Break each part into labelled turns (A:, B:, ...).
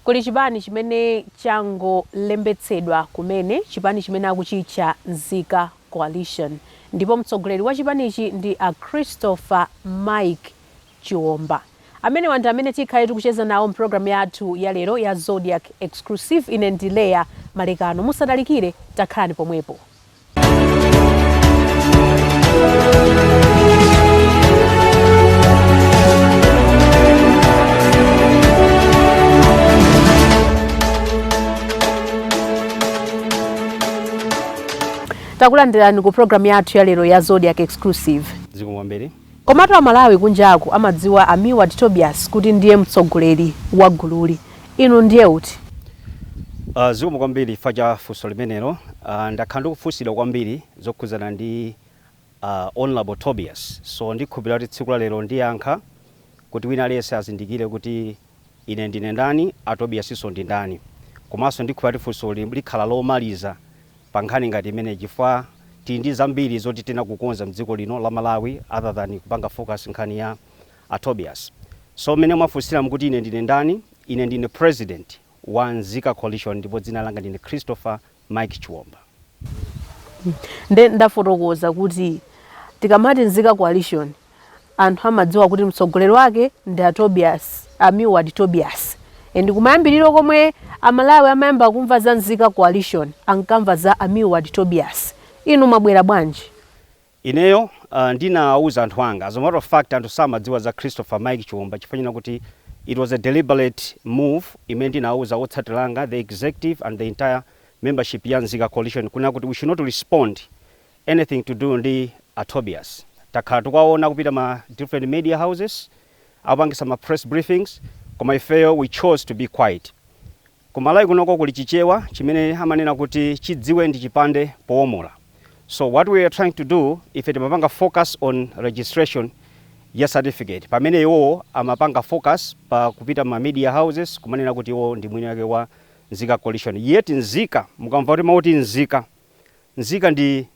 A: Kuli chipani chimene changolembetsedwa kumene, chipani chimene akuchitcha Nzika Coalition, ndipo mtsogoleri wa chipanichi ndi a Christopher Mike Chiomba. Amenewa ndi amene tikhale tikucheza nawo mpulogalamu yathu ya lero ya Zodiak Exclusive. Ine ndi Leya Malekano. Musatalikire, takhalani pomwepo. Takulandirani ku programu yathu ya lero ya Zodiak Exclusive.
B: Zikomo kwambiri.
A: Komatu Amalawi kunjaku amadziwa a Milward Tobias kuti ndiye mtsogoleri wa gululi. Inu ndiye uti?
B: Zikomo kwambiri chifukwa cha funso limenelo. Ndakhala ndikufunsidwa kwambiri zokhudzana ndi Honorable Tobias, so ndikhulupirira kuti tsiku la lero ndiyankha kuti wina aliyense azindikire kuti ine ndine ndani, a Tobiasinso ndi ndani. Komanso ndikhulupirira kuti funso likhala lomaliza pa nkhani ngati imeneyi, chifukwa tili ndi zambiri zoti tiyenera kukonza mdziko lino la Malawi other than kupanga focus nkhani ya a Tobias. So mmene mwafunsira mukuti ine ndine ndani, ine ndine president wa Nzika Coalition ndipo dzina langa ndine Christopher Mike Chiomba.
A: Nde ndafotokoza kuti tikamati Nzika Coalition, anthu amadziwa kuti mtsogoleri wake ndi a Tobias, a Milward Tobias. And kumayambiriro komwe Amalawi amayamba kumva za Nzika Coalition, ankamva za a Milward Tobias. Inu mwabwera bwanji?
B: Ineyo ndinawuza anthu anga, as a matter of fact, anthu samadziwa za Christopher Mike Chiomba chifukwa china kuti it was a deliberate move imene ndinawuza otsatira anga, the executive and the entire membership ya Nzika Coalition, kunena kuti we should not respond anything to do ndi a Tobias. Takhala tikuwaona kupita ma different media houses akupangisa ma press briefings, koma ifeyo we chose to be quiet. Ku Malawi kunoko kuli Chichewa chimene amanena kuti chidziwe ndi chipande powomola. So what we are trying to do, ife timapanga focus on registration ya certificate, pamene iwowo amapanga focus pa kupita ma media houses kumanena kuti iwo ndi mwini wake wa Nzika Coalition. Yet nzika, mukamva kuti mauti nzika, nzika ndi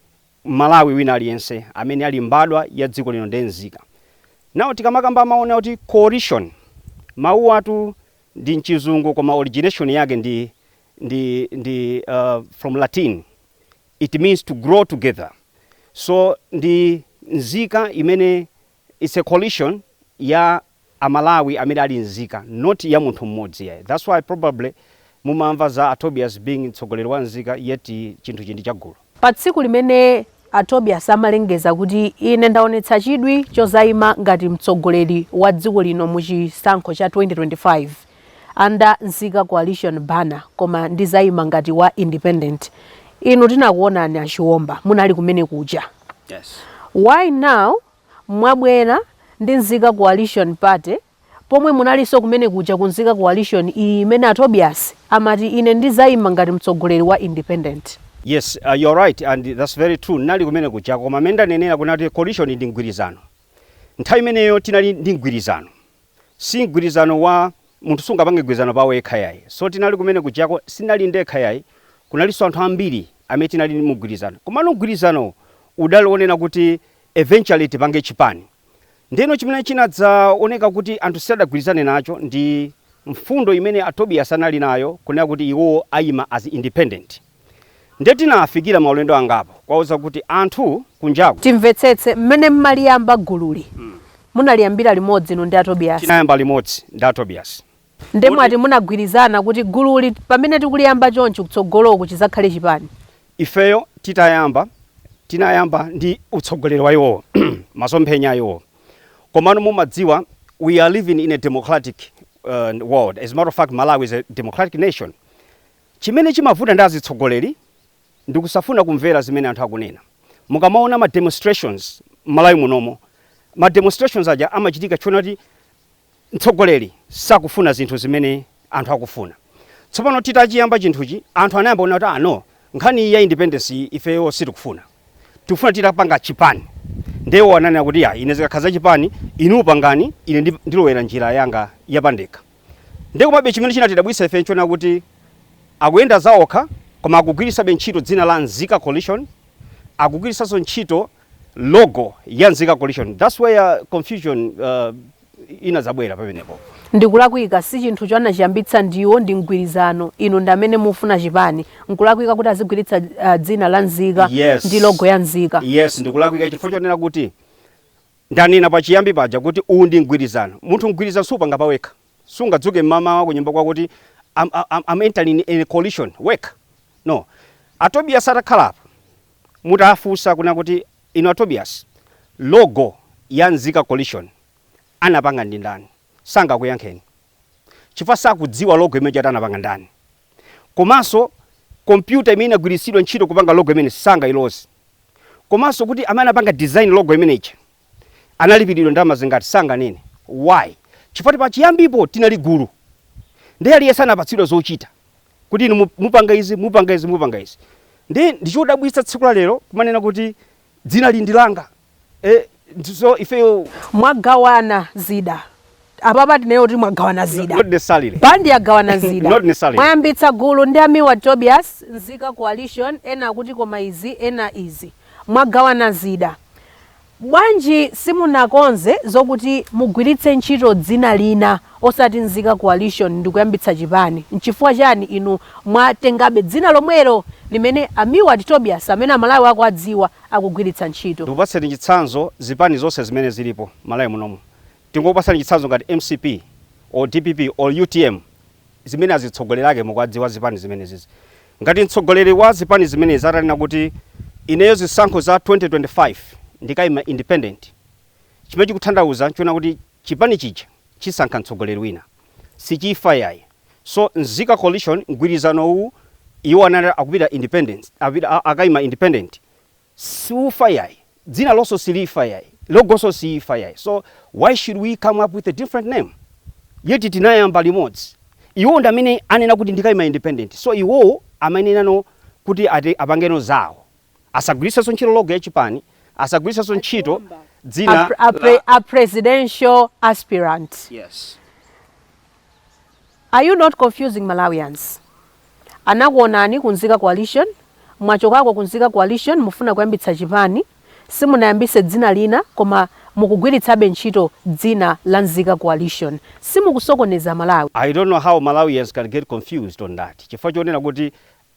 B: Malawi wina aliyense amene ali mbadwa ya dziko lino ndiye nzika. Now tikamakamba maona kuti coalition, mawu atu ndi mchizungu, koma origination yake ndi from Latin. It means to grow together. So ndi nzika imene it's a coalition ya Amalawi amene ali nzika, not ya munthu mmodzi yayi. That's why probably mumamva za a Tobias being mtsogoleri wa nzika, yet chinthu chi ndi chagulu.
A: Pa tsiku limene a Tobias amalengeza kuti ine ndaonetsa chidwi chozayima ngati mtsogoleri wa dziko lino mu chisankho cha 2025 under Nzika Coalition banner, koma ndizayima ngati wa independent, inu tinakuonani a Chiomba munali kumene kuja.
B: Yes.
A: Why now mwabwera ndi Nzika Coalition Party pomwe munalinso kumene kuja ku Nzika Coalition iyi imene a Tobias amati ine ndizayima ngati mtsogoleri wa independent?
B: Yes, you're right and that's very true. Nali kumene kuja, koma amene ndanenera kunati coalition ndi mgwirizano. Nthawi imeneyo tinali ndi mgwirizano. Si mgwirizano wa munthu, sungapange mgwirizano pawo yekha yayi. So tinali kumene kujako, sinali ndekha yayi, kunalinso anthu ambiri amene tinali mu mgwirizano. Komano mgwirizano udali onena kuti eventually tipange chipani. Ndeno chimene chinadzaoneka kuti anthu sadagwirizane nacho ndi mfundo imene a Tobias anali nayo kunena kuti iwo ayima as independent. Nde tinafikira maulendo angapo kwauza kuti anthu kunjaku
A: Timvetsetse, mmene mmaliyamba gululi, munaliyambira limodzi inu ndi a Tobias?
B: Tinayamba limodzi ndi a Tobias.
A: Nde mwati munagwirizana kuti gululi pamene tikuliyamba chonchi, kutsogoloku chizakhale chipani?
B: Ifeyo titayamba, tinayamba ndi utsogoleri wa iwowo, masomphenya a iwowo. Komano mumadziwa we are living in a democratic world. As a matter of fact, Malawi is a democratic nation. Chimene chimavuta ndi azitsogoleri ndikusafuna kumvera zimene anthu akunena. Mukamaona ma demonstrations Malawi munomo, ma demonstrations aja amachitika chifukwa kuti mtsogoleri sakufuna zinthu zimene anthu akufuna. Tsopano titachiyamba chinthuchi, anthu anayamba kuona kuti, ah no, nkhani iyi ya independence iyi ifeyo sitikufuna, tikufuna titapanga chipani. Ndewo ananena kuti ya, ine zikakhala za chipani inu pangani, ine ndilowera njira yanga yapandekha. Ndiye komabe chimene chinatidabwitsa ife nchona kuti akuyenda zaokha, koma akugwiritsabe ntchito dzina la Nzika Coalition, akugwiritsanso ntchito logo ya Nzika Coalition. That's where confusion inadzabwera pamenepo.
A: Ndikulakwika? Si chinthu chanachiyambitsa ndiwo, ndi mgwirizano. Inu ndi amene mufuna chipani. Nkulakwika kuti azigwiritsa dzina la Nzika ndi logo ya Nzika?
B: Yes, ndikulakwika chifukwa chonena kuti ndanena pachiyambi paja kuti uwu ndi mgwirizano. Munthu mgwirizano supanga pawekha. Sungadzuke mmamawa kunyumba kwakuti I'm entering in a coalition wekha, no. A Tobias atakhala apa, mutafunsa kuna kuti, "Inu a Tobias, logo ya Nzika Coalition anapanga ndi ndani?" sangakuyankheni chifukwa sakudziwa logo imene chati anapanga ndani. Komanso kompyuta imene inagwiritsidwa ntchito kupanga logo imene sangayiloze. Komanso kuti amene anapanga design logo imeneyi analipiridwa ndalama zingati sanganene. Why? Chifukwa pachiyambipo tinali gulu, ndiye aliyense anapatsidwa zochita kuti inu mupanga izi, mupanga izi, mupanga izi. Ndi ndichodabwitsa tsiku la lero kumanena kuti dzina li ndi langa. So ifeyo
A: Mwagawana zida apapa, tineyo kuti mwagawana zida.
B: Not necessarily.
A: Bandi yagawana zida.
B: Not necessarily.
A: Mwayambitsa gulu ndi amiwa Tobias, Nzika Coalition. Ena akuti koma izi, ena izi. Mwagawana zida. Bwanji simunakonze zokuti mugwiritse ntchito dzina lina osati Nzika Coalition ndikuyambitsa chipani? Nchifukwa chani inu mwatengabe dzina lomwelo limene amiwa Tobias, amene Amalawi ako adziwa, akugwiritsa ntchito?
B: Ndikupatseni chitsanzo. Zipani zonse zimene zilipo Malawi munomu, tingokupatsani chitsanzo ngati MCP or DPP or UTM, zimene azitsogoleri ake mukuwadziwa zipani zimenezizi. Ngati mtsogoleri wa zipani zimenezi atanena kuti, "Ineyo zisankho za 2025 ndikayima independent," chimene chikutanthauza nchiona kuti chipani chija chisankha mtsogoleri wina, sichifa yayi. So Nzika Coalition, mgwirizano uwu, iwo anali akupita independence, akayima independent, siufa yayi. Dzina lonso silifa yayi, logoso siyifa yayi. So why should we come up with a different name, yet tinayamba limodzi? Iwo ndi amene anena kuti ndikayima independent, so iwowo amenenano kuti ati apangeno zawo, asagwiritsenso ntchito logo ya chipani, asagwiritsenso ntchito dzina.
A: A presidential aspirant.
B: Yes.
A: Are you not confusing Malawians? Anakuonani ku Nzika Coalition, mwachokako ku Nzika Coalition, mufuna kuyambitsa chipani, simunayambise dzina lina koma mukugwiritsabe ntchito dzina la Nzika Coalition. Simukusokoneza Malawi?
B: I don't know how Malawians can get confused on that, chifukwa chonena kuti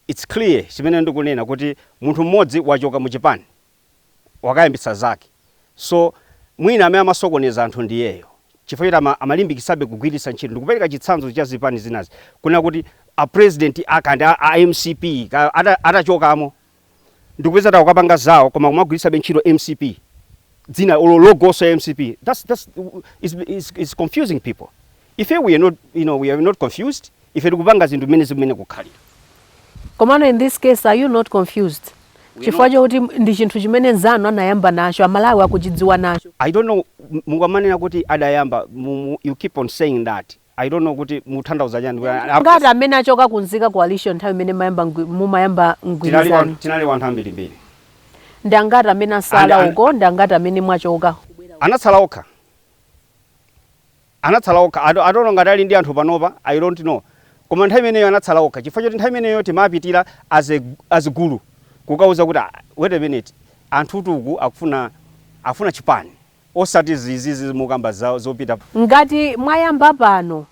B: it's clear chimene ndikunena kuti munthu mmodzi wachoka mu chipani, wakayambitsa zake. So mwina amene amasokoneza anthu ndiyeyo, chifukwa choti amalimbikisabe kugwiritsa ntchito. Ndikupereka chitsanzo cha zipani zinazi kuna kuti a president akandi a MCP atachokamo ndikupeza kuti akukapanga zawo koma kumagwiritsabe ntchito MCP dzina olo logoso ya MCP. That's is confusing people. Ife we are not you know we are not confused. Ife tikupanga zinthu mmene zimene kukhalira.
A: Komano in this case, are you not confused?
B: We
A: Chifukwa chokuti ndi chinthu chimene nzanu anayamba nacho, Amalawi akuchidziwa nacho.
B: I don't know, mukamanena kuti adayamba, you keep on saying that. I don't know kuti mutanthauza chani.
A: Ngati amene achoka ku Nzika Coalition nthawi imene mumayamba mgwirizano?
B: Tinali wanthu ambirimbiri.
A: Ndi angati amene asala uko? Ndi angati amene mwachoka?
B: Anatsala okha, anatsala okha. I don't know ngati ali ndi anthu panopa, I don't know, koma nthawi imeneyo anatsala okha, chifukwa choti nthawi imeneyo timapitira as gulu kukauza kuti, "Ah, wait a minute, anthu tuku akufuna chipani, osati zizizi mukamba zawo zopita."
A: Ngati mwayamba pano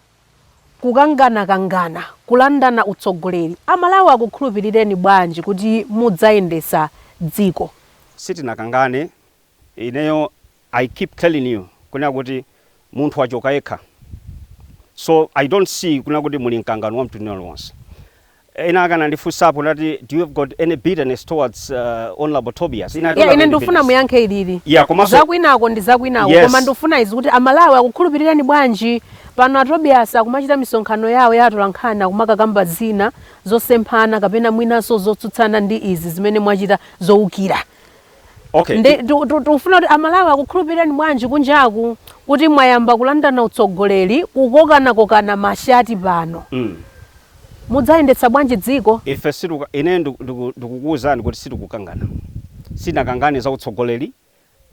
A: kukanganakangana, kulandana utsogoleri, Amalawi akukhulupirireni bwanji kuti mudzayendesa dziko?
B: Sitinakangane. Ineyo I keep telling you kunena kuti munthu wachoka yekha, so I don't see kunena kuti muli mkangano wa mtundu uliwonse. Ena akanandifunsapo ndati, "Do you have got any bitterness towards Honorable Tobias?" Ine I don't
A: Yeah,
B: have
A: ine
B: any
A: ndifuna
B: bitterness.
A: muyankhe ilili.
B: Yeah, komanso
A: Zakwinako ndi zakwinako. Koma ndifuna izi kuti Amalawi akukhulupirireni bwanji pano a Tobias akumachita misonkhano yawo ya atolankhani, akumakakamba zina zosemphana kapena mwinanso zotsutsana ndi izi zimene mwachita zowukira?
B: Okay.
A: Ndi tikufuna kuti Amalawi akukhulupirireni bwanji kunjaku kuti mwayamba kulandana utsogoleri, kukokanakokana mashati pano? Mudzayendetsa bwanji dziko?
B: Ife situka, ine ndikukuwuzani kuti sitikukangana, sitinakangane za utsogoleri.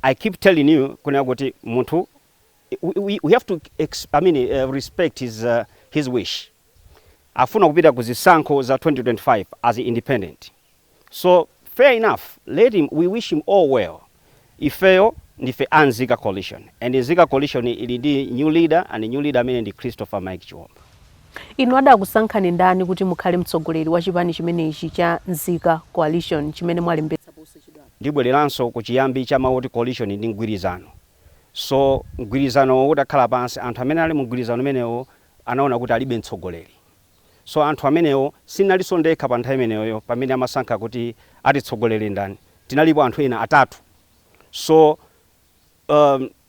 B: I keep telling you kunena kuti munthu we have to I mean, respect his wish. Afuna kupita ku zisankho za 2025 as independent, so fair enough, let him. We wish him all well. Ifeyo Ndife a Nzika Coalition, and Nzika Coalition ili ndi new leader, and new leader amene ndi Christopher Mike Chiwomba.
A: Inu adakusankhani ndani kuti mukhale mtsogoleri wa chipani chimenechi cha Nzika Coalition chimene mwalembetsa posachedwapa?
B: Ndibwereranso ku chiyambi cha mawu oti coalition ndi mgwirizano. So mgwirizano utakhala pansi, anthu amene ali mu mgwirizano umenewo anaona kuti alibe mtsogoleri. So anthu amenewo, sinalinso ndekha pa nthawi imeneyo pamene amasankha kuti atitsogolere ndani, tinalipo anthu ena atatu. So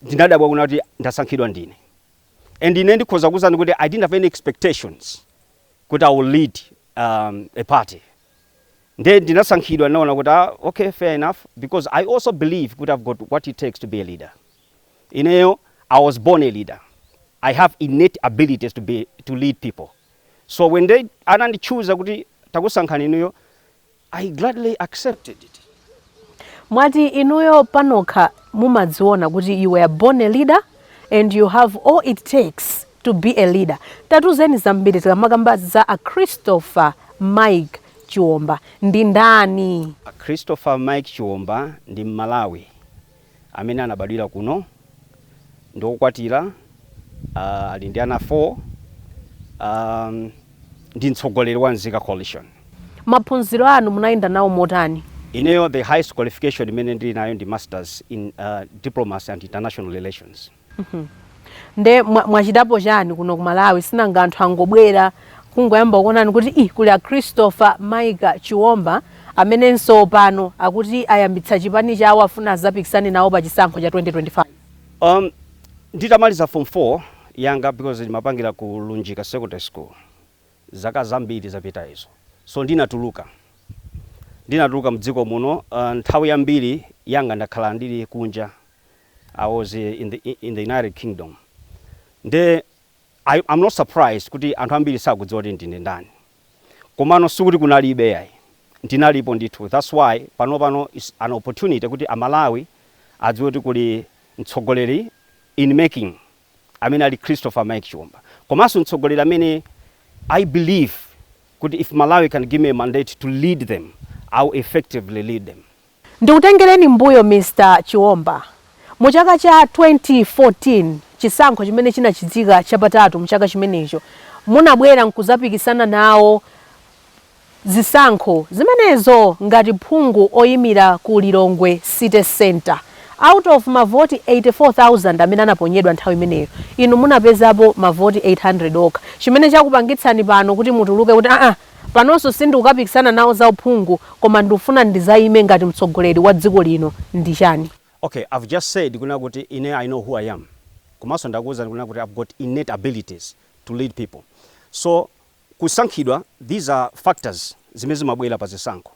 B: ndinadabwa kuna kuti ndasankhidwa ndine, and ine ndikhoza kuwuzani kuti I didn't have any expectations kuti I will lead a party. Nde ndinasankhidwa, ndinaona kuti, ah, okay, fair enough, because I also believe kuti I've got what it takes to be a leader. Ineyo, I was born a leader. I have innate abilities to lead people. So when they anandichuza kuti takusankhani inuyo, I gladly accepted it.
A: Mwati inuyo panokha mumadziona kuti you were born a leader and you have all it takes to be a leader. Tatuzeni zambiri, tikamakamba za a Christopher Mike Chiwomba, ndi ndani?
B: Christopher Mike Chiwomba ndi Mmalawi amene anabadwira kuno, ndiokwatira, ali ndi ana 4, ndi mtsogoleri wa Nzika Coalition.
A: Maphunziro anu munayenda nawo motani?
B: Ineyo, the highest qualification imene ndili nayo ndi masters in diplomacy and international relations.
A: Nde mwachitapo chani kuno ku Malawi? Sinanga anthu angobwera kungoyamba kuonani kuti i kuli a Christopher Mike Chiwomba amenenso pano akuti ayambitsa chipani chawo, afuna azapikisane nawo pa chisankho cha 2025.
B: Nditamaliza form 4 yanga, because ndimapangira ku Lunjika Secondary School zaka zambiri zapita izo, so ndinatuluka mdziko muno. Nthawi yambiri yanga ndakhala ndili kunja. I was in the United Kingdom. Nde I'm not surprised kuti anthu ambiri sakudziwa kuti ndine ndani, komano sikuti kunalibe yayi, ndinalipo ndithu. That's why pano pano is an opportunity kuti Amalawi adziwe kuti kuli mtsogoleri in making amene ali Christopher Mike Chiwomba, komanso mtsogoleri amene I believe kuti if Malawi can give me a mandate to lead them, I will effectively lead them.
A: Ndikutengereni mbuyo, Mr Chiwomba, mu chaka cha 2014, chisankho chimene chinachitika chapatatu mu chaka chimenecho, munabwera nkuzapikisana nawo zisankho zimenezo ngati phungu oyimira ku Lilongwe City Center. Out of mavoti 84,000 amene anaponyedwa nthawi imeneyo, inu munapezapo mavoti 800 okha. Chimene chakupangitsani pano kuti mutuluke kuti aa, panonso sindikukapikisana nawo za uphungu, koma ndikufuna ndizayime ngati mtsogoleri wa dziko lino, ndi chani?
B: Okay, I've just said kuna kuti ine, I know who I am. Komanso ndakuwuzani kuna kuti I've got innate abilities to lead people. So kusankhidwa, these are factors zimene zimabwera pa zisankho.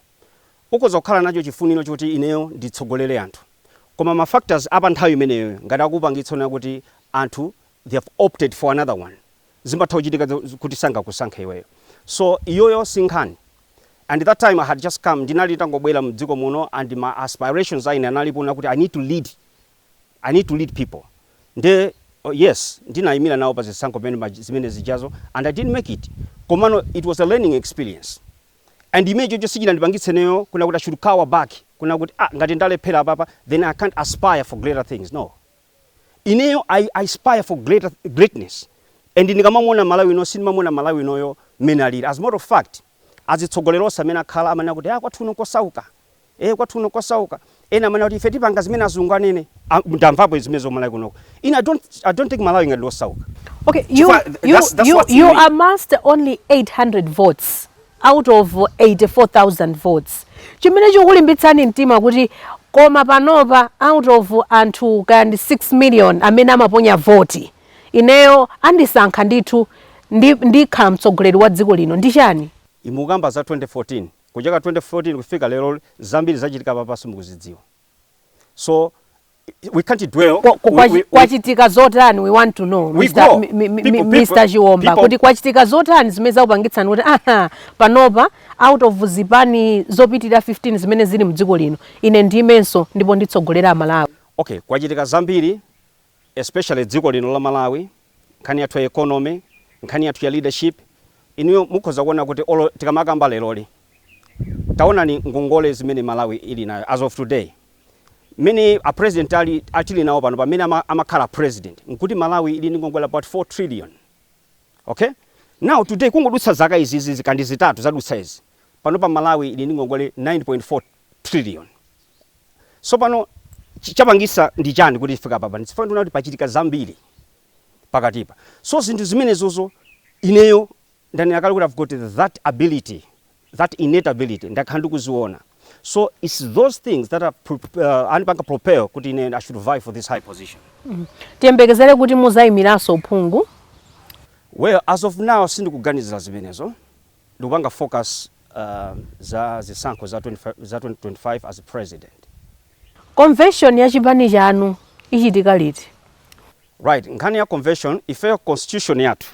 B: Ukhoza kukhala nacho chifuniro choti ineyo nditsogolere anthu, koma ma factors apa nthawi imeneyo ngati akupangitsa ona kuti anthu, they have opted for another one, zimatha kuchitika kuti sangakusankhe iweyo. So iyoyo si nkhani. And that time I had just come, ndinali tangobwera mdziko muno, and my aspirations aine analipo na kuti I need to lead people. Nde oh, yes, ndinayimira nawo pa zisankho pamene zimene zijazo, and I didn't make it. Komano it was a learning experience, and imene chocho sichinandipangitse neyo kuna kuti I should cower back, kuna kuti, ah, ngati ndalephera apapa, then I can't aspire for greater things. No, ineyo I aspire for greater greatness, and ndikamamuona Malawi ino, sindimamuona Malawi inoyo mmene alili. As a matter of fact, azitsogoleri onse amene akhala amanena kuti, ah, kwathu kuno kosauka, kwathu kuno kosauka. Ena amanena kuti ife tipanga zimene azungu anene. Ah, ndamvapo zimene zo Malawi kunoko. Ine I don't think Malawi ngati losauka.
A: Okay, you,
B: Chifukwa
A: you,
B: that's
A: you,
B: what's in
A: you
B: me.
A: amassed only 800 votes out of 84,000 votes. Chimene chikulimbitsani mtima kuti koma panopa out of anthu kaya ndi 6 million amene amaponya voti, ineyo andisankha ndithu, ndikhala mtsogoleri wa dziko lino, ndi chani?
B: Imukamba za 2014. Kuchoka 2014 kufika lero, zambiri zachitika papa simukuzidziwa, so we can't dwell.
A: Kwachitika zotani? We want to know,
B: We
A: Mr.
B: grow.
A: Mr. Chiwomba, kuti kwachitika zotani zimene zakupangitsani kuti, aha, panopa out of zipani zopitirira 15 zimene zili mdziko lino, ine ndimenso ndipo nditsogolera Amalawi?
B: Okay, kwachitika zambiri, especially dziko lino la Malawi, nkhani yathu ya economy, nkhani yathu ya leadership. Inuyo mukhoza kuona kuti olo tikamakamba leroli, taonani ngongole zimene Malawi ili nayo as of today. Mene a president ali atili nawo pano, pamene amakhala president, nkuti Malawi ili ndi ngongole about 4 trillion. Okay, now today, kungodutsa zaka izizi zikandi 3 zadutsa izi, pano pa Malawi ili ndi ngongole 9.4 trillion. So pano chapangisa ndi chani kuti ifika papa? Ndifuna kuti pachitika zambiri pakatipa. So zinthu zimenezozo, ineyo ndanena kale kuti I've got that ability, that innate ability, ndakhala ndikuziona. So it's those things that are andipanga propel kuti ine I should vie for this high position.
A: Tiyembekezere kuti muzayimiranso uphungu?
B: Well, as of now sindikuganizira zimenezo. Ndikupanga focus za zisankho za 25, za 2025 as president.
A: Convention ya chipani chanu ichitika liti?
B: Right, nkhani ya convention, ifeyo constitution yathu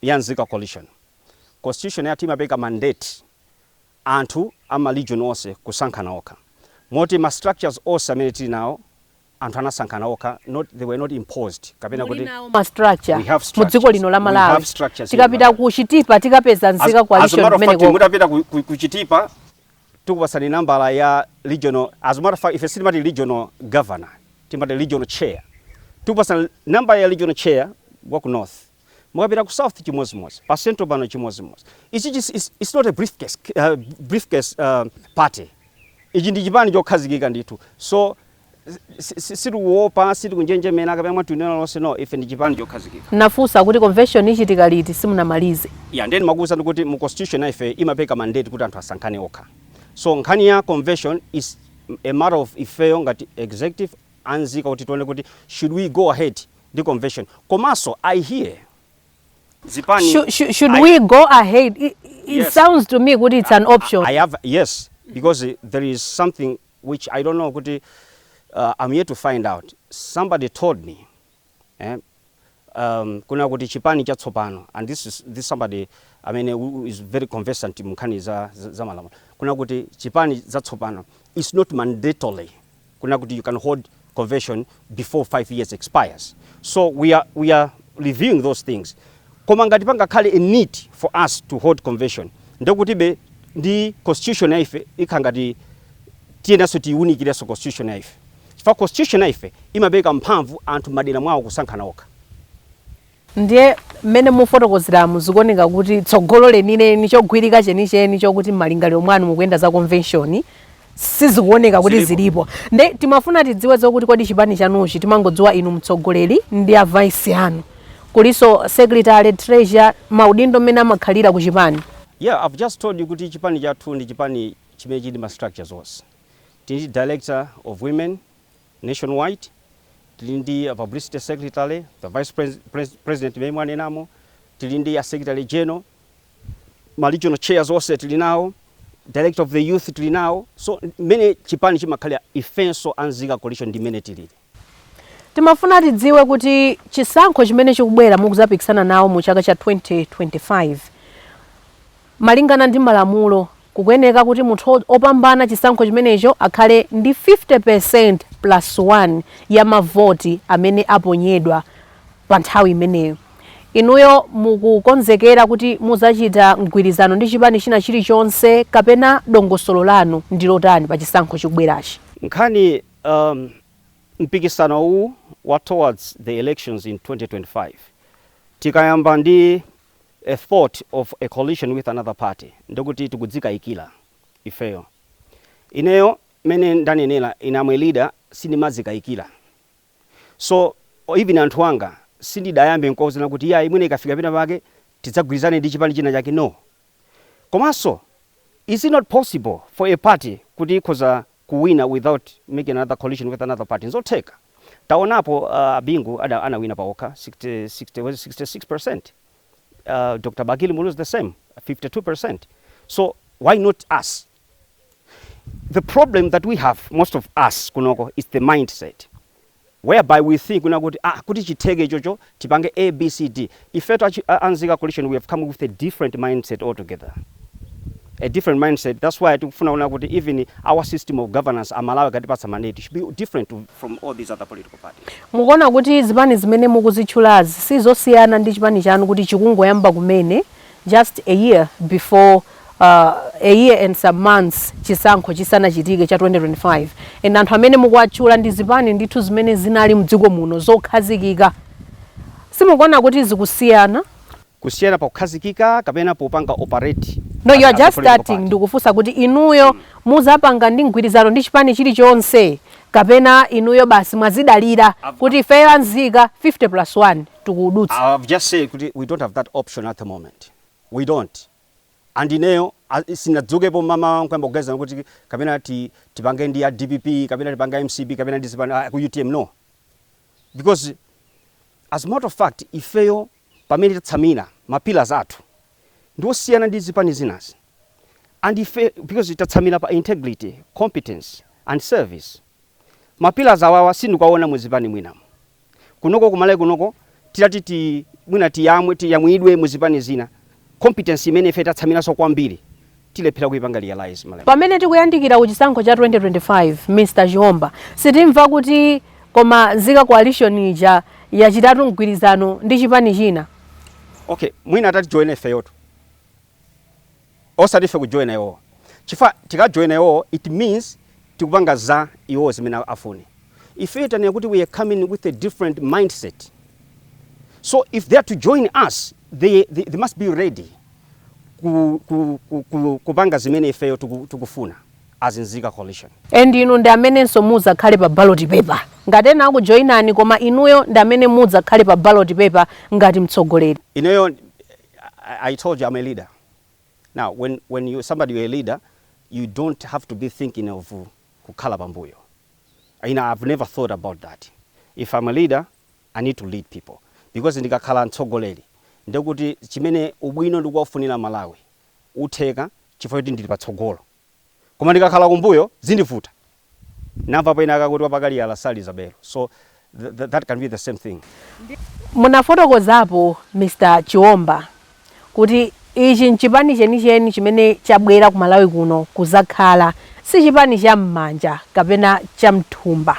B: ya Nzika Coalition, constitution yathu imapereka mandate anthu ama region onse kusankhana okha, moti ma structures onse amene tili nawo, anthu anasankhana okha, not, they were not imposed kapena kuti
A: ma structure
B: We have
A: mu dziko lino la
B: We
A: Malawi?
B: have structures in
A: Tikapita
B: Malawi.
A: ku Chitipa tikapeza Nzika
B: As a
A: Coalition
B: matter of fact,
A: kumeneko?
B: mutapita ku Chitipa, tikupasani nambala ya regional. As a matter of fact, ife sitimati regional governor, timati regional chair. Tikupasani nambala ya regional chair wa ku north. Mukapita ku south, chimodzimodzi. Pa central pano, chimodzimodzi. Ichi it's not a briefcase party. Ichi ndi chipani chokhazikika ndithu. So sitikuopa, sitikunjenjemera kapena mwatunena lonse. No, ife ndi chipani chokhazikika.
A: Nafunsa kuti convention ichitika liti, simunamalize.
B: Yeah, then makuwuza kuti mu constitution ife imapereka mandate kuti anthu asankhane okha. So nkhani ya convention is a matter of ifeyo ngati executive anzika kuti tione kuti should we go ahead ndi convention. Komanso I hear zipani
A: Should we go ahead? It
B: Yes.
A: sounds to me kuti it's an option.
B: I have, yes, because there is something which I don't know kuti I'm yet to find out. Somebody told me, kuna kuti chipani chatsopano, and this is this somebody, I mean, who is very conversant mu nkhani za malamulo, kuna kuti chipani zatsopano, it's not mandatory kuna kuti you can hold convention before 5 years expires. So we are reviewing those things. Koma ngati pangakhale a need for us to hold convention, ndekutibe ndi constitution ya ife ikhala ngati tiyenanso tiyiwunikirenso constitution ya ife, chifukwa constitution ya ife imapereka mphamvu anthu madera mwawo kusankhana okha.
A: Ndiye mmene mufotokozeramu, zikuoneka kuti tsogolo lenileni, chogwirika chenicheni chokuti m'malingaliro mwanu mukuyenda za convention, sizikuoneka kuti
B: Zilipo.
A: zilipo. Nde timafuna tidziwe zokuti kodi chipani chanuchi, timangodziwa inu mtsogoleri ndi a vice anu, kuliso secretary, treasurer, maudindo mmene amakhalira ku chipani?
B: Yeah, I've just told you kuti chipani chathu ndi chipani chimene chili ma structures onse. Tili director of women nationwide, tili ndi a publicity secretary, the vice president imene mwanenamo, tili ndi a secretary general, ma regional chairs onse tili nawo, director of the youth tili nawo. So mmene chipani chimakhalira, ifenso Anzika Coalition ndi mmene tilili.
A: Timafuna tidziwe kuti chisankho chimene chikubwera mukuzapikisana nawo mu chaka cha 2025, malingana ndi malamulo, kukuyeneka kuti munthu opambana chisankho chimenecho akhale ndi 50% plus 1 ya mavoti amene aponyedwa pa nthawi imeneyo. Inuyo mukukonzekera kuti muzachita mgwirizano ndi chipani china chilichonse, kapena dongosolo lanu ndi lotani pa chisankho chikubwerachi?
B: Nkhani mpikisano uwu wa towards the elections in 2025, tikayamba ndi a thought of a coalition with another party, ndikuti tikudzikayikira ifeyo. Ineyo mene ndanenera, ine am a leader, sindimadzikayikira. So even anthu anga sindidayambe nkuwuzana kuti iya, imwene ikafika pena pake tidzagwirizane ndi chipani china chake, no. Komanso is it not possible for a party kuti ikhoza kuwina without making another coalition with another party? Nzotheka. Taonapo Bingu anawina paokha 60, 60, was it 66%? Dr. Bakili Muluzi the same, 52%. So why not us? The problem that we have, most of us kunoko, is the mindset whereby we think kuna kuti kuti chitheke chocho tipange A, B, C, D. Ifeto Anzika Coalition, we have come with a different mindset altogether, a different mindset. That's why tikufuna kuona kuti even our system of governance, Amalawi akatipatsa mandate, should be different from all these other political parties.
A: Mukuona kuti zipani zimene mukuzitchulazi sizosiyana ndi chipani chanu, kuti chikungoyamba kumene, just a year before a year and some months chisankho chisanachitike cha 2025, and anthu amene mukuwatchula ndi zipani ndithu zimene zinali mdziko muno zokhazikika. Simukuona kuti zikusiyana?
B: Kusiyana pakukhazikika kapena popanga operate?
A: No, you are
B: as a
A: just
B: political
A: starting.
B: party?
A: Ndikufunsa kuti inuyo muzapanga ndi mgwirizano ndi chipani chilichonse, kapena inuyo basi mwazidalira kuti ifeyo anzika 50 plus 1 tikudutsa?
B: I've just said kuti we don't have that option at the moment. We don't. And ineyo sinadzukepo mama nkwamba kuganiza kuti kapena tipange ndi ya DPP, kapena tipange MCP, kapena ndi zipani ku UTM, no. Because as a matter of fact, ifeyo pamene tatsamira ma pillars athu ndiosiyana ndi zipani zinazi. And ife, because tatsamira pa integrity, competence and service. Ma pillars awawa sindikuwaona muzipani mwinamo. Kunoko kumalawi kunoko titati mwina tiyamwe tiyamwidwe muzipani zina, competence imene ife tatsamiraso kwambiri tilephera kuipanga realize Malawi.
A: Pamene tikuyandikira ku chisankho cha 2025, Mr Chiomba, sitimva kuti koma Nzika Coalition ija yachitatu mgwirizano ndi chipani china?
B: Okay, mwina atati join ifeyoto, osati ife kujoina iwowo, chifukwa tikajoina iwowo, it means tikupanga za iwowo zimene afune. Ife tanena kuti we are coming with a different mindset, so if they are to join us, they must be ready kupanga zimene ifeyo tikufuna as Nzika Coalition.
A: And inu ndi amenenso mudzakhale pa ballot paper ngati ena akujoinani, koma inuyo ndi amene mudzakhale pa ballot paper ngati mtsogoleri?
B: Ineyo, I told you I'm a leader. Now, when you somebody, you're a leader, you don't have to be thinking of kukhala pambuyo. I've never thought about that. If I'm a leader, I need to lead people. Because ndikakhala mtsogoleri, ndekuti chimene ubwino ndikuwafunira Malawi utheka chifukwa choti ndili patsogolo. Koma ndikakhala kumbuyo zindivuta. Namva pena akakuti wapakali alasali belo. So that can be the same thing.
A: Munafotokozapo, Mr Chiomba, kuti ichi nchipani chenicheni chimene chabwera ku Malawi kuno kuzakhala, si chipani cha m'manja kapena cha mthumba.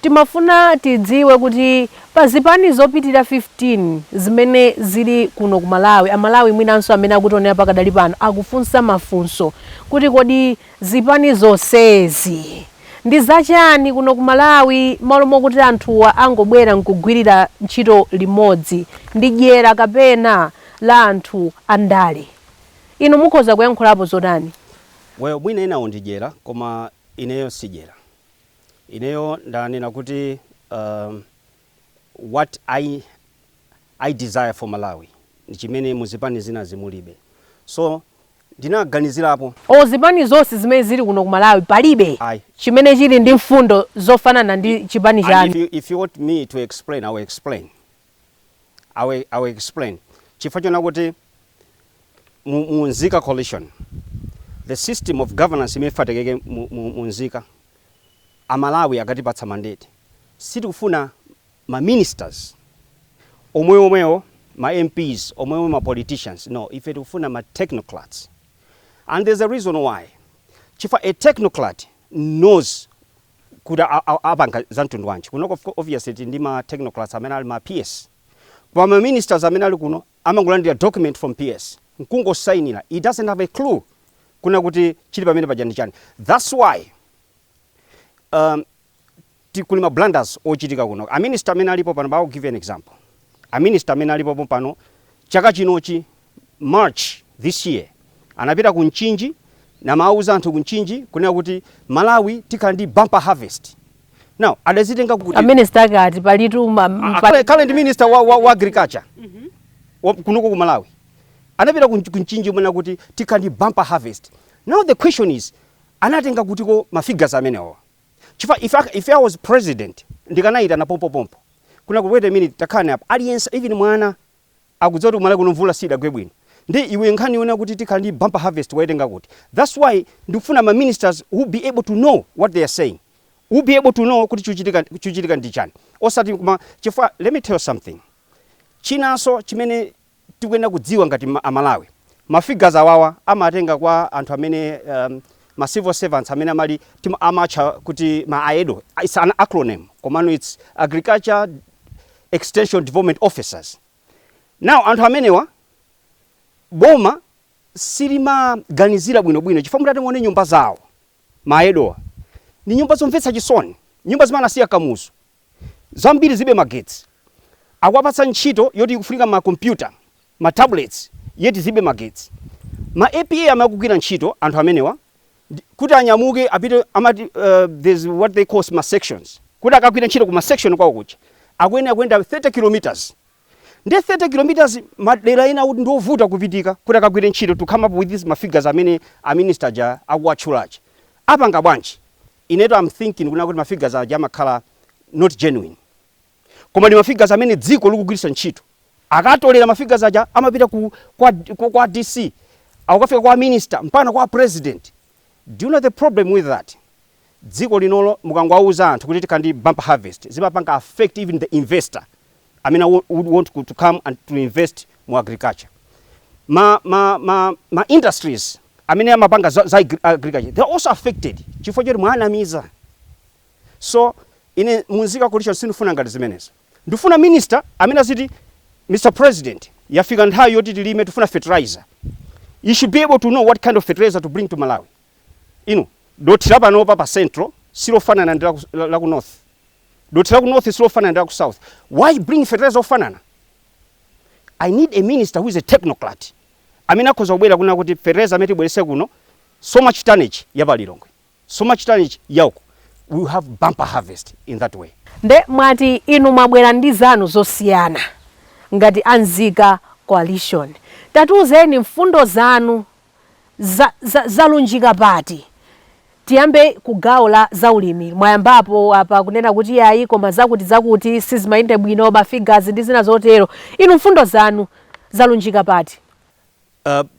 A: Timafuna tidziwe kuti pa zipani zopitira 15 zimene zili kuno ku Malawi, Amalawi mwinanso amene akutionera pakadali pano akufunsa mafunso kuti kodi zipani zonsezi ndi zachani kuno ku Malawi, malo mokuti anthuwa angobwera nkugwirira ntchito limodzi? Ndi dyera kapena la anthu andale? Inu mukhoza kuyankhulapo zotani?
B: Well, mwina enawo ndidyera, koma ineyo sidyera. Ineyo ndanena kuti what I desire for Malawi ndi chimene muzipani zina zimulibe. So ndinaganizirapo.
A: O, zipani zonse zimene zili kuno ku Malawi palibe
B: Ayi.
A: chimene chili ndi mfundo zofanana ndi chipani
B: And
A: chanu?
B: if you want me to explain, I will explain. I will explain. Chifukwa chona kuti mu Nzika Coalition, the system of governance imene fatekeke mu Nzika, Amalawi akatipatsa mandate, sitikufuna ma ministers omwe omwewo, ma MPs omwewo, ma politicians. No, ife tikufuna ma technocrats. And there's a reason why. Chifukwa a technocrat knows kuti apanga za mtundu wanji. Kunoko obviously tili ndi ma technocrats amene ali ma PS, koma ma ministers amene ali kuno amangolandira document from PS nkungosayinira. He doesn't have a clue kuna kuti chili pamene paja ndi chani. That's why kuli ma blunders ochitika kuno. A minister amene alipo pano, I will give you an example. A minister amene alipo pano, chaka chinochi March this year, anapita ku Mchinji namauza anthu ku Mchinji kunena kuti Malawi tikhala ndi bumper harvest. Now adazitenga kuti?
A: A minister akati palitu
B: Current minister wa agriculture kunoko ku Malawi anapita ku Mchinji mwena kuti tikhala ndi bumper harvest. Now the question is, anatenga kutiko ma figures amenewa? Chifukwa if I was president, ndikanayitana pompopompo kuna kuti, "Wait a minute, takhala apa." Aliyense, even mwana akudziwa kuti Malawi kuno mvula sidagwe bwino. Ndi iwe nkhani yona kuti tikhala ndi bumper harvest waitenga kuti? That's why ndikufuna ma ministers who be able to know what they are saying, who be able to know kuti chuchitika ndi chani, osati kuma. Chifukwa let me tell you something chinanso chimene tikuyenera kudziwa ngati Amalawi. Ma figures awawa amatenga kwa anthu amene ma civil servants amene amali amatcha kuti ma AEDO. It's an acronym, komano it's Agriculture Extension Development Officers. Now anthu amenewa boma Silimaganizira bwinobwino, chifukwa mutati muone nyumba zawo, maedowa, ni nyumba zomvetsa chisoni, nyumba zimene anasiya Kamuzu, zambiri zibe magetsi. Akuwapatsa ntchito yoti ikufunika makompyuta, ma tablets, yeti zibe magetsi. Ma APA amakugwira ntchito anthu amenewa kuti anyamuke apite, amati there's what they call ma sections, kuti akagwira ntchito ku ma section kwawo kuja akuyenera kuyenda 30 kilometers. Ndi 30 kilometers, madera ena kuti ndiovuta kupitika kuti akagwire ntchito. To come up with these ma figures amene a minister aja akuwatchulachi, apanga bwanji? Ineto I'm thinking kuna kuti ma figures aja amakhala not genuine, koma ndi ma figures amene dziko likugwiritsa ntchito. Akatolera ma figures aja, amapita kwa DC, akukafika kwa minister, mpaka kwa president. Do you know the problem with that? Dziko linolo mukangowauza anthu kuti tikandi bumper harvest, zimapanga affect even the investor amene would want to come and to invest mu agriculture. Ma industries amene amapanga za agriculture, they are also affected chifukwa choti mwanamiza. So ine mu Nzika Coalition sindifuna ngati zimenezo. Ndifuna minister amene aziti, "Mr President, yafika nthawi yoti tilime, tifuna fertilizer." You should be able to know what kind of fertilizer to bring to Malawi. Inu, dothi la panopa pa Central silofanana ndi la ku North, dothi la ku North silofanana ndi la ku South. Why bring fertilizer ofanana? I need a minister who is a technocrat, amene akhoza kubwera kuna kuti fertilizer amene tibwerese kuno, so much tonnage ya pa Lilongwe, so much tonnage yauko, we will have bumper harvest in that way.
A: Nde mwati inu mwabwera ndi zanu zosiyana ngati Anzika Coalition. Tatiuzeni mfundo zanu zalunjika pati? Tiyambe ku gawo la zaulimi. Mwayambapo apa kunena kuti yayi, koma zakuti zakuti sizimayende bwino, ma figures ndi zina zotero. Inu mfundo zanu zalunjika pati?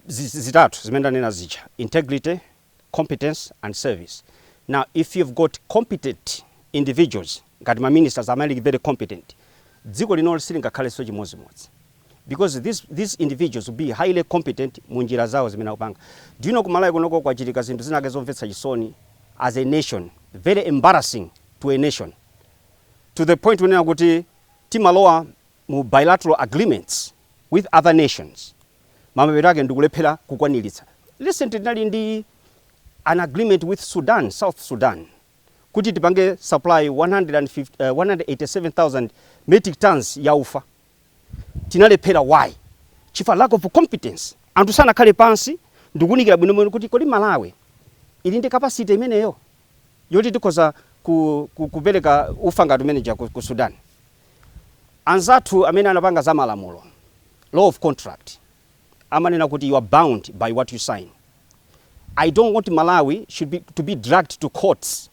B: Zitatu zimene ndanena zija: integrity, competence and service. Now, if you've got competent individuals ngati ma ministers amene ali very competent, dziko linolo silingakhalenso chimodzimodzi, because these individuals will be highly competent mu njira zawo zimene akupanga. Do you know, kumalawi kunoko kwachitika zinthu zinake zomvetsa chisoni as a nation, very embarrassing to a nation, to the point kunena kuti timalowa mu bilateral agreements with other nations, mapeto ake ndikulephera kukwaniritsa. Recently tinali ndi an agreement with Sudan, South Sudan, kuti tipange supply 150, 187,000 metric tons ya ufa. Tinalephera. Why? Chifukwa lack of competence. Anthu sanakhale pansi ndikuunikira bwinobwino kuti kodi Malawi ili ndi capacity imeneyo yoti tikhoza kupereka ufa ngati umeneja ku Sudan? Anzathu amene anapanga za malamulo, law of contract, amanena kuti you are bound by what you sign. I don't want Malawi should be, to be dragged to courts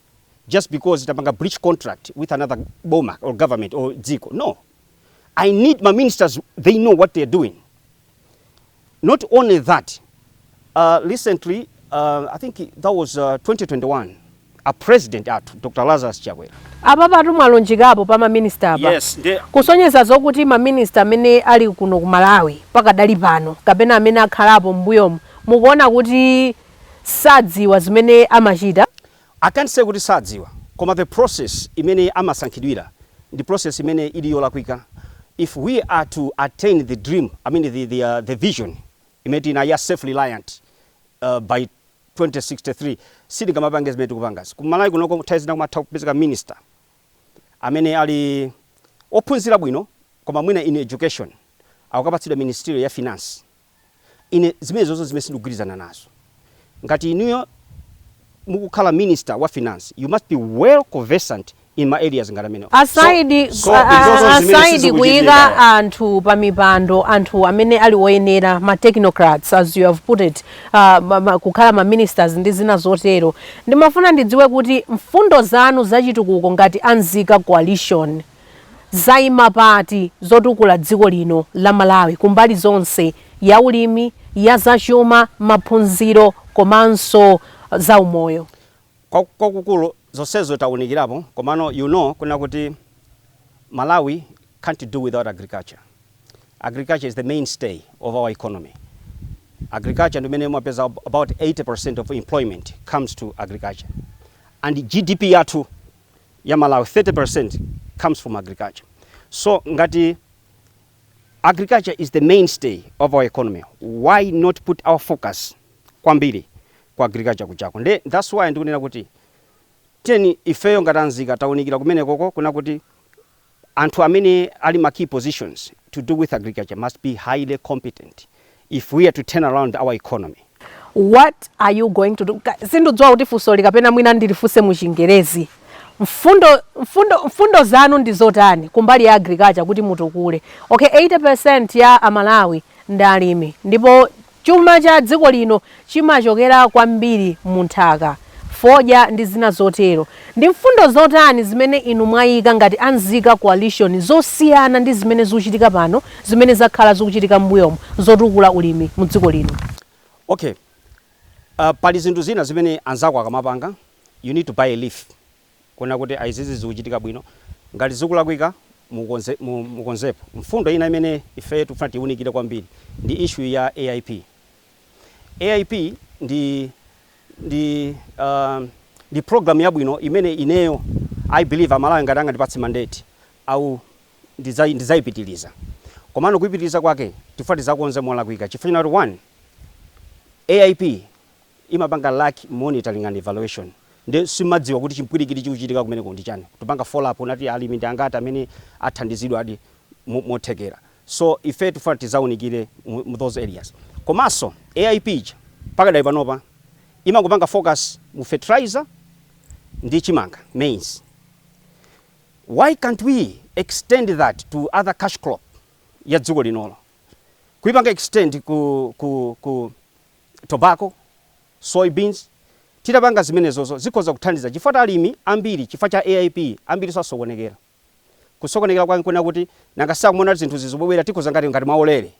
B: just because tapanga breach contract with another boma or government or dziko. No, I need my ministers, they know what they're doing. Not only that, recently, I think that was 2021, a president athu, Dr Lazarus Chakwera.
A: Apa patu mwalunjikapo pa maminista apa.
B: Yes, ndi
A: Kusonyeza zokuti maminista amene ali kuno ku Malawi pakadali pano kapena amene akhalapo m'mbuyomu, mukuona kuti sadziwa zimene amachita?
B: I can't say kuti sadziwa, koma the process imene amasankhidwira ndi process imene ili yolakwika. If we are to attain the dream, I mean the vision imene tina ya self reliant by 2063, sitingamapange zimene tikupangazi. Kumalawi kunoko nthawi zina kumatha kupezeka minister amene ali ophunzira bwino, koma mwina in education, akukapatsidwa ministerial ya finance. Ine zimene zozo zimene sindikugwirizana nazo. Ngati inuyo mukukhala minister wa finance, you must be well conversant in ma areas ngati amenewo.
A: Aside
B: So izozo zimene
A: aside
B: sizikuchitika.
A: Kuyika anthu pa mipando, anthu amene ali oyenera, ma technocrats as you have put it, kukhala ma ministers ndi zina zotero, ndimafuna ndidziwe kuti mfundo zanu zachitukuko ngati Anzika Coalition zayima pati, zotukula dziko lino la Malawi kumbali zonse, ya ulimi, ya zachuma, maphunziro komanso zaumoyo?
B: Kwakukulu zonsezo tawunikirapo, komano you know kuna kuti Malawi can't do without agriculture. Agriculture is the mainstay of our economy. Agriculture ndimene mwapeza about 80% of employment comes to agriculture, and GDP yathu ya Malawi, 30% comes from agriculture. So ngati Agriculture is the mainstay of our economy. Why not put our focus kwambiri ku agriculture kuchako? Nde that's why ndikunena kuti tiyeni ifeyo ngati anzika taunikira kumenekoko kuna kuti anthu amene ali ma key positions to do with agriculture must be highly competent if we are to turn around our economy.
A: What are you going to do? Sindidziwa kuti funso likapena mwina ndilifunse mu Chingerezi. Mfundo zanu ndi zotani kumbali ya agriculture kuti mutukule? Okay, 80% ya Amalawi ndi alimi, ndipo chuma cha dziko lino chimachokera kwambiri mu nthaka, fodya ndi zina zotero. Ndi mfundo zotani zimene inu mwayika ngati Anzika Coalition zosiyana ndi zimene zikuchitika pano, zimene zakhala zikuchitika m'mbuyomo, zotukula ulimi mu dziko lino?
B: Okay, pali zinthu zina zimene anzako akamapanga, you need to buy a leaf kuona kuti aizizi zikuchitika bwino. Ngati zikulakwika, mukonzepo. Mfundo ina imene ife tikufuna tiwunikire kwambiri ndi issue ya AIP. AIP ndi program yabwino imene ineyo I believe Amalawi ngati angandipatse mandate au ndidzayipitiriza. Komano kuyipitiriza kwake tifuna tizakonze molakwika, chifukwa kuti one, AIP imapanga lack monitoring and evaluation. Ndi simadziwa kuti chimpwirikiti chikuchitika kumeneko ndi chani, tupanga follow up unati alimi ndi angati amene athandizidwa adi mothekera. So ife tifuna tizaunikire mu those areas. Komanso AIP ija pakadali panopa imangopanga focus mu fertilizer ndi chimanga, maize. Why can't we extend that to other cash crop ya dziko linolo, kuipanga extend ku tobacco, soybeans? Titapanga zimenezozo zikhoza kuthandiza, chifukwa alimi ambiri, chifukwa cha AIP, ambiri sasokonekera. Kusokonekera kwake nkuona kuti nanga sakumona zinthu zizibwera, tikhoza ngati mwaulere.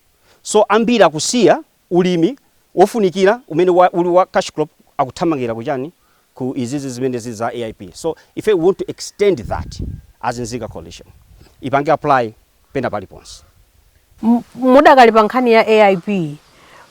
B: So ambiri akusiya ulimi wofunikira umene uli wa cash crop, akuthamangira kuchani? Ku izizi zimene zili za AIP. So if we want to extend that as Nzika Coalition, ipange apply pena paliponse.
A: Mudakali pa nkhani ya AIP,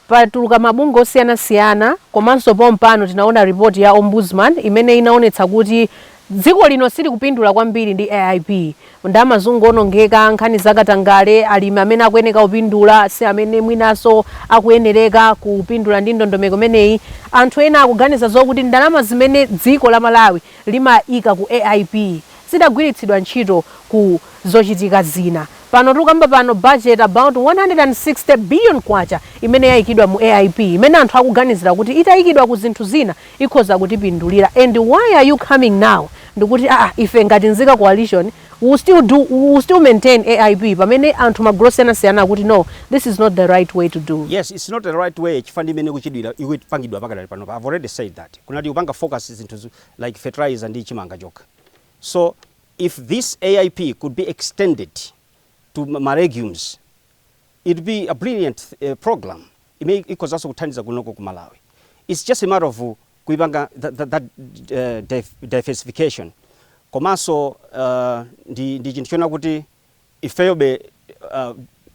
A: patuluka mabungwe osiyanasiyana, komanso pompano tinaona ripoti ya Ombudsman imene inaonetsa kuti dziko lino silikupindula kwambiri ndi AIP, ndalama zungonongeka, nkhani zakatangale, alimi amene akuyeneka kupindula si amene mwinanso akuyenereka kupindula ndi ndondomeko imeneyi. Anthu ena akuganiza zokuti ndalama zimene dziko la Malawi limayika ku AIP zidagwiritsidwa ntchito ku zochitika zina. Pano tikukamba pano, budget about 160 billion kwacha imene yayikidwa mu AIP, imene anthu akuganizira kuti itayikidwa ku zinthu zina ikhoza kutipindulira. And why are you coming now ndikuti, ah, ife ngati Nzika Coalition we will still maintain AIP, pamene anthu magulu osiyanasiyana akuti, no, this is not the right way to do?
B: Yes, it's not the right way chifukwa ndi imene kuchidwira, ikupangidwa pakadali panopa. I've already said that kunati kupanga focus zinthu like fertilizer ndi chimanga chokha. So if this AIP could be extended to ma legumes, it'd be a brilliant program imene ikhozanso kuthandiza kunoko ku Malawi. It's just a matter of kuipanga that diversification. Komanso ndi chinthu chona kuti ifeyobe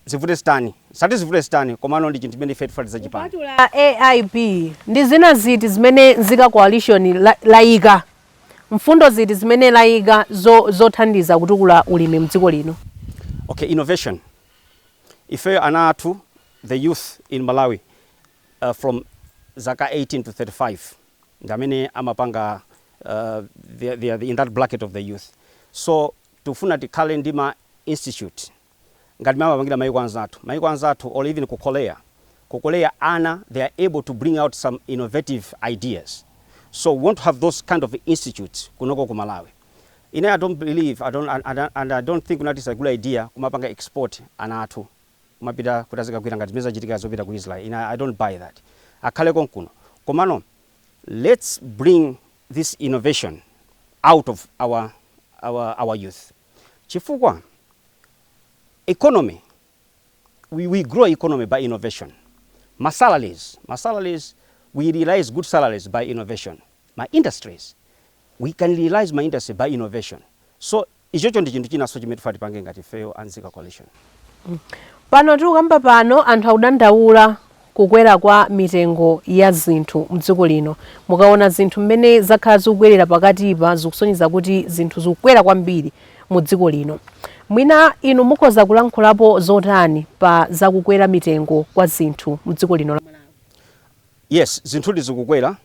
B: zivute zitani, sati zivute zitani, komano ndi chinthu chimene ife tifuna tidzachipanga.
A: Kupatula AIP, ndi zina ziti zimene Nzika Coalition layika, mfundo ziti zimene layika zothandiza kutukula ulimi mdziko lino?
B: Okay, innovation. Ifeyo ana athu, the youth in Malawi, from zaka 18 to 35 ndi amene amapanga, they are in that bracket of the youth. So tifuna tikhale ndi ma institute ngati amapangira maiko anzathu or even ku Korea. Ku Korea ana, they are able to bring out some innovative ideas. So we want to have those kind of institutes kunoko ku Malawi. Ine I don't believe, I don't, and I don't think kuti it's a good idea kumapanga export ana athu kumapita kuti azikagwira ngati zimene zachitika zopita ku Israel. Ine I don't buy that. Akhale konkuno. Komano let's bring this innovation out of our youth, chifukwa economy, we grow economy by innovation. Ma salaries, we realize good salaries by innovation. Ma industries, we can realize ma industry by innovation. So ichocho ndi chinthu chinanso chimene tifuna tipange ngati ifeyo Anzika Coalition.
A: Pano tikukamba pano, anthu akudandaula kukwera kwa mitengo ya zinthu mdziko lino. Mukaona zinthu mmene zakhala zikukwerera pakatipa, zikusonyeza kuti zinthu zikukwera kwambiri mu dziko lino. Mwina inu mukhoza kulankhulapo zotani pa zakukwera mitengo kwa zinthu mdziko lino la Malawi?
B: Yes, zinthudi zikukwera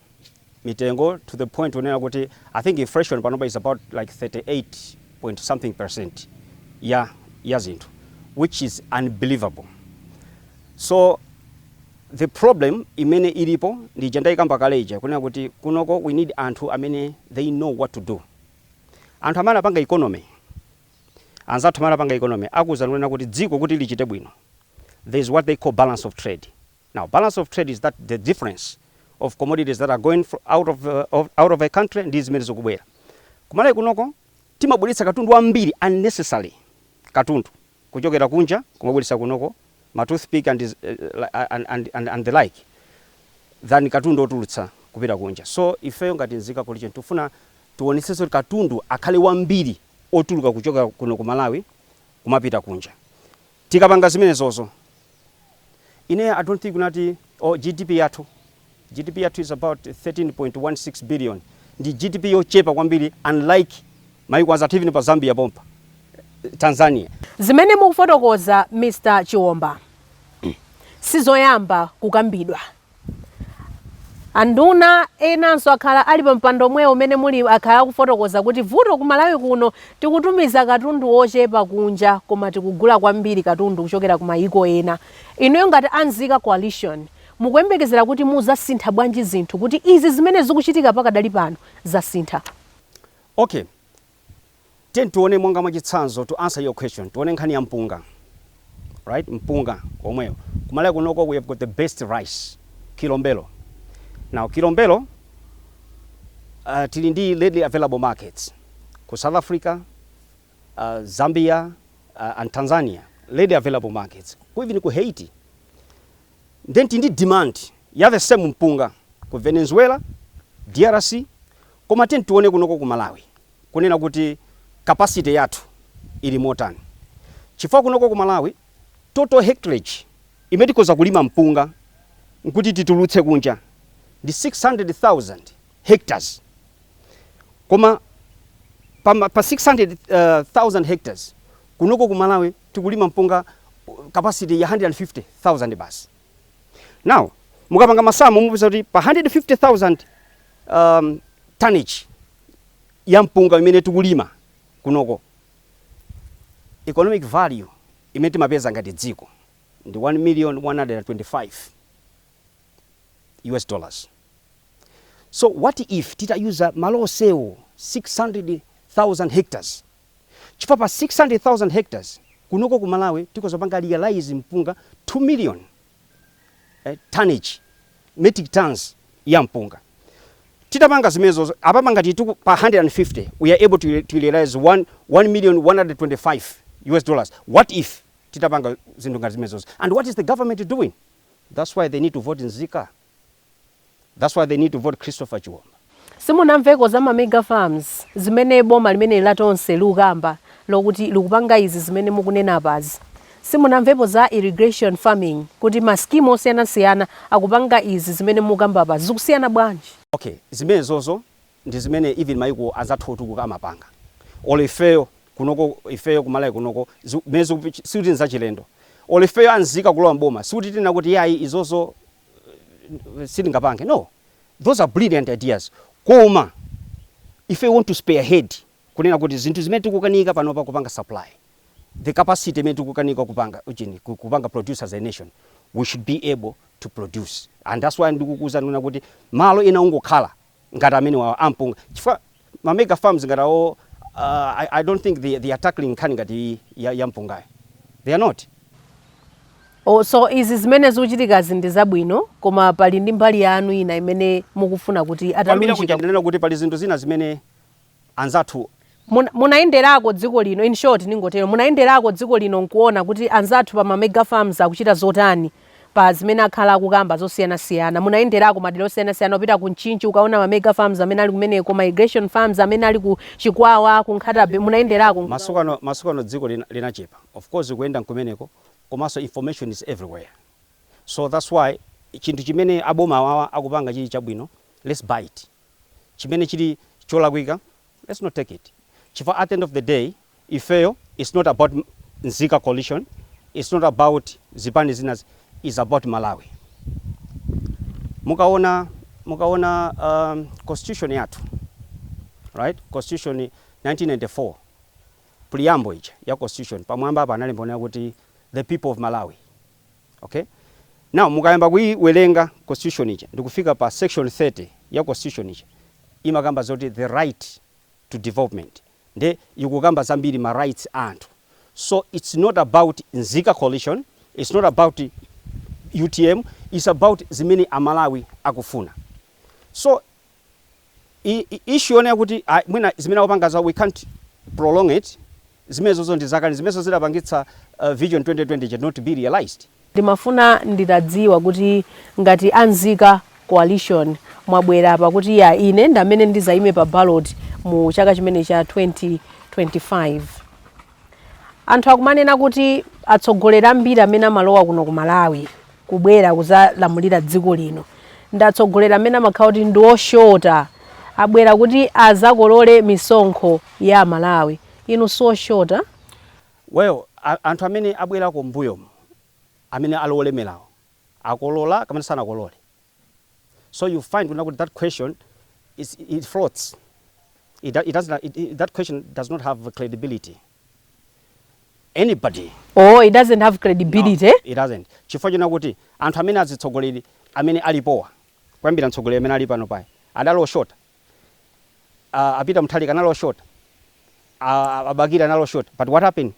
B: mitengo to the point unena kuti I think inflation panopa is about like 38 point something percent ya zinthu, which is unbelievable. So the problem imene ilipo ndi ndayikamba kale ija, kunena kuti kunoko we need anthu amene they know what to do, anthu amene apanga economy. Anzathu amene apanga economy akuwuza kunena kuti dziko kuti lichite bwino, there is what they call balance of trade. Now, balance of trade is that the difference of commodities that are going out of a country ndi zimene zikubwera. Kumalawi kunoko timabweretsa katundu ambiri, unnecessary katundu kuchokera kunja kumabweretsa kunoko, ma toothpick and the like, than katundu otulutsa kupita kunja. So ifeyo ngati Nzika Coalition tifuna tionetsetse kuti katundu akhale wambiri otuluka kuchoka kuno ku Malawi kumapita kunja. Tikapanga zimenezozo, ine I don't think kunati, oh, GDP yathu is about 13.16 billion. Ndi GDP yochepa kwambiri, unlike maiko anzathu, even pa Zambia pompa, Tanzania.
A: Zimene mukufotokoza, Mr Chiwomba, sizoyamba kukambidwa. Anduna enanso akhala ali pa mpando omwewo umene muli, akhala akufotokoza kuti vuto ku Malawi kuno tikutumiza katundu wochepa kunja koma tikugula kwambiri katundu kuchokera ku mayiko ena. Inuyo ngati Anzika Coalition mukuyembekezera kuti muzasintha bwanji zinthu kuti izi zimene zikuchitika pakadali pano zasintha?
B: Okay, tiye tione monga mwachitsanzo, to answer your question, tione nkhani ya mpunga, right? Mpunga omweyo, kumalawi kunoko we have got the best rice, Kilombero. Now, Kilombero, tili ndi readily available markets ku South Africa, Zambia and Tanzania, readily available markets, ku even ku Haiti. Then tili ndi demand ya the same mpunga ku Venezuela, DRC. Koma tiye tione kunoko ku Malawi kunena kuti capacity yathu ili motani, chifukwa kunoko ku Malawi total hectarage imene tikhoza kulima mpunga nkuti titulutse kunja ndi 600,000 hectares. Koma pa 600,000 hectares, kunoko ku Malawi tikulima mpunga capacity ya 150,000 basi. Now, mukapanga masamu mupeza kuti pa 150,000 tonnage ya mpunga imene tikulima kunoko, economic value imene timapeza ngati dziko ndi 1 million 125 US dollars. So what if titayuza malo onsewo 600,000 hectares? Chifukwa pa 600,000 hectares kunoko ku Malawi tikozapanga realize mpunga 2 million tonnage, metric tons ya mpunga. Titapanga zimenezo, apapa ngati pa 150 we are able to realize 1 million 125 US dollars. What if titapanga zinthu ngati zimenezozo? And what is the government doing? That's why they need to vote Nzika. That's why they need to vote Christopher Chiwomba.
A: Simunamveko za ma mega farms zimene boma limene latonse likukamba lokuti likupanga izi zimene mukunena apazi? Simunamvepo za irrigation farming, kuti ma scheme osiyanasiyana akupanga izi zimene mukamba apazi? Zikusiyana bwanji?
B: Okay, zimenezozo ndi zimene even maiko anzathu otukuka amapanga. Olo ifeyo kunoko, ifeyo kumalawi kunoko, zimene sikuti nzachilendo. Olo ifeyo anzika kulowa mboma, sikuti tinena kuti yayi, izozo sitingapange. No, those are brilliant ideas, koma if we want to spearhead kunena kuti zinthu zimene tikukanika panopa kupanga supply, the capacity imene tikukanika kupanga uchini, kupanga produce as a nation, we should be able to produce. And that's why ndikukuza nuna kuti malo ena ungokhala ngati amene wa ampunga, chifukwa ma mega farms ngati awo, I don't think they are tackling nkhani ngati ya mpungayo. They are not.
A: Oh, so izi zimene zikuchitikazi ndi zabwino, koma pali ndi mbali yanu ina imene mukufuna kuti
B: kwambiri
A: atalunjika.
B: Kuja ndinena kuti pali zinthu zina zimene anzathu
A: Munayenderako dziko lino, in short ningotero, munayenderako dziko lino nkuona kuti anzathu pa ma mega farms akuchita zotani pa zimene akhala akukamba zosiyanasiyana? Munayenderako madera osiyanasiyana, kupita ku Mchinji ukaona ma mega farms amene ali kumeneko, ma irrigation farms amene ali ku Chikwawa, ku Nkhata Bay? Munayenderako?
B: Masiku ano dziko linachepa. Of course kuyenda nkumeneko, komanso information is everywhere. So that's why chinthu chimene aboma awawa akupanga chili chabwino, let's buy it. Chimene chili cholakwika, let's not take it, chifukwa at the end of the day Ifeyo, it's not about Nzika Coalition, it's not about zipani zinazi, it's about Malawi. Mukaona constitution yathu, right, constitution 1994, preamble ija ya constitution, pamwamba apa analemba kuti "the people of Malawi". Okay, now mukayamba kuiwerenga constitution ija ndikufika pa section 30 ya constitution ija, imakamba zoti the right to development, nde ikukamba zambiri ma rights a anthu. So it's not about Nzika Coalition, it's not about UTM, it's about zimene Amalawi akufuna. So issue yonena kuti mwina zimene akupanga za, we can't prolong it, zimenezozo ndi zakale, zimenezo zidapangitsa Vision 2020 not to be realized.
A: Ndimafuna nditadziwa kuti ngati Anzika Coalition mwabwera apa kuti ya, ine ndamene ndizayime pa ballot mu chaka chimene cha 2025. Anthu akumanena kuti atsogoleri ambiri amene amalowa kuno ku Malawi kubwera kuzalamulira dziko lino ndi atsogoleri amene amakhala kuti ndi oshota, abwera kuti azakolole misonkho ya Malawi. Inu sioshota?
B: Well, anthu amene abwerako mbuyomu amene ali olemerawo akolola kapena sanakolole? So you find kuti that question is, it floats, it doesn't, that question does not have credibility. Anybody
A: Oh, it doesn't have credibility?
B: No, it doesn't, chifukwa china kuti anthu amene azitsogoleri amene alipowa, kuyambira mtsogoleri amene ali pano paya, adali oshota? A Peter Mutharika anali oshota? A Bakili anali oshota? But what happened?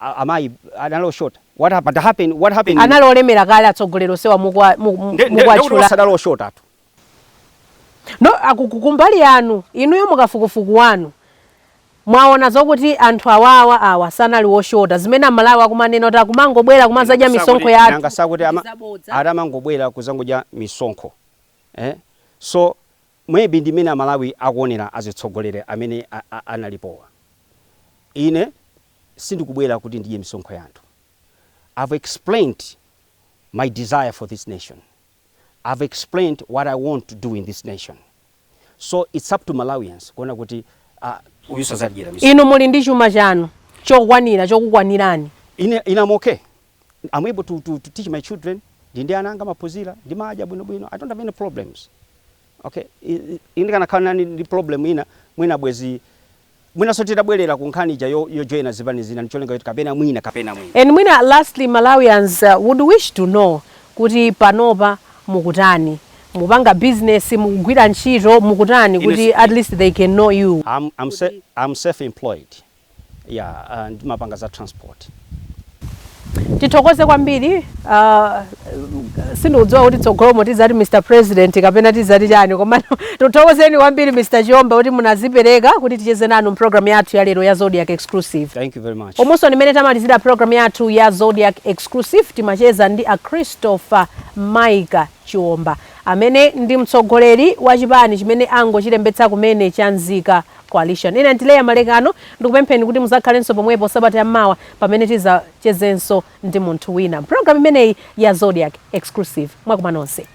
B: Amayi anali oshota? What happened? Happened, what happened?
A: Anali olemera kale atsogoleri osewa
B: Ndekuti
A: mukwatchula?
B: Osadali oshota tu.
A: No, kumbali yanu inuyo, mukafukufuku wanu mwaona zokuti anthu awawa awa sanali woshota, zimene Amalawi akumanena kuti akumangobwera kumazadya misonkho yathu?
B: Nanga sakuti
A: Zabodza.
B: Atamangobwera kuzangodya misonkho, eh? So maybe ndimene Amalawi akuonera azitsogoleri amene analipowa. Ine sindikubwera kuti ndidye misonkho ya anthu. I've explained my desire for this nation, I've explained what I want to do in this nation, so it's up to Malawians kuona kuti uyu sazadyera misonkho.
A: Inu muli ndi chuma chanu chokwanira, chokukwanirani?
B: Ine I'm okay. I'm able to teach my children. Ndi ana anga maphunzira, ndimadya bwinobwino. I don't have any problems. Okay. Ine kanakhala nani ndi problem ina, mwina bwezi mwina so titabwerera ku nkhani ija yojoyina zipani zina ndicholinga kuti kapena mwina kapena mwina.
A: And mwina lastly, Malawians would wish to know kuti panopa mukutani? Mupanga business, mukugwira ntchito, mukutani kuti at least they can know you?
B: I'm self-employed. Yeah, ndimapanga za transport.
A: Tithokoze kwambiri. Sindikudziwa kuti tsogolomo tizati Mr President kapena tizati chani, koma tithokozeni kwambiri, Mr Chiomba, kuti munazipereka kuti ticheze nanu mpulogalamu yathu ya lero ya Zodiak Exclusive.
B: Thank you very much.
A: Umunso ndimene tamalizira program yathu ya Zodiak Exclusive. Timacheza ndi a Christopher Mike Chiomba amene ndi mtsogoleri wa chipani chimene angochilembetsa kumene cha Nzika Coalition. Ine ndileya Malekano, ndikupempheni kuti muzakhalenso pomwepo sabata yammawa pamene tizachezenso ndi munthu wina mpulogalamu imeneyi ya Zodiak Exclusive. Mwakuma nonse.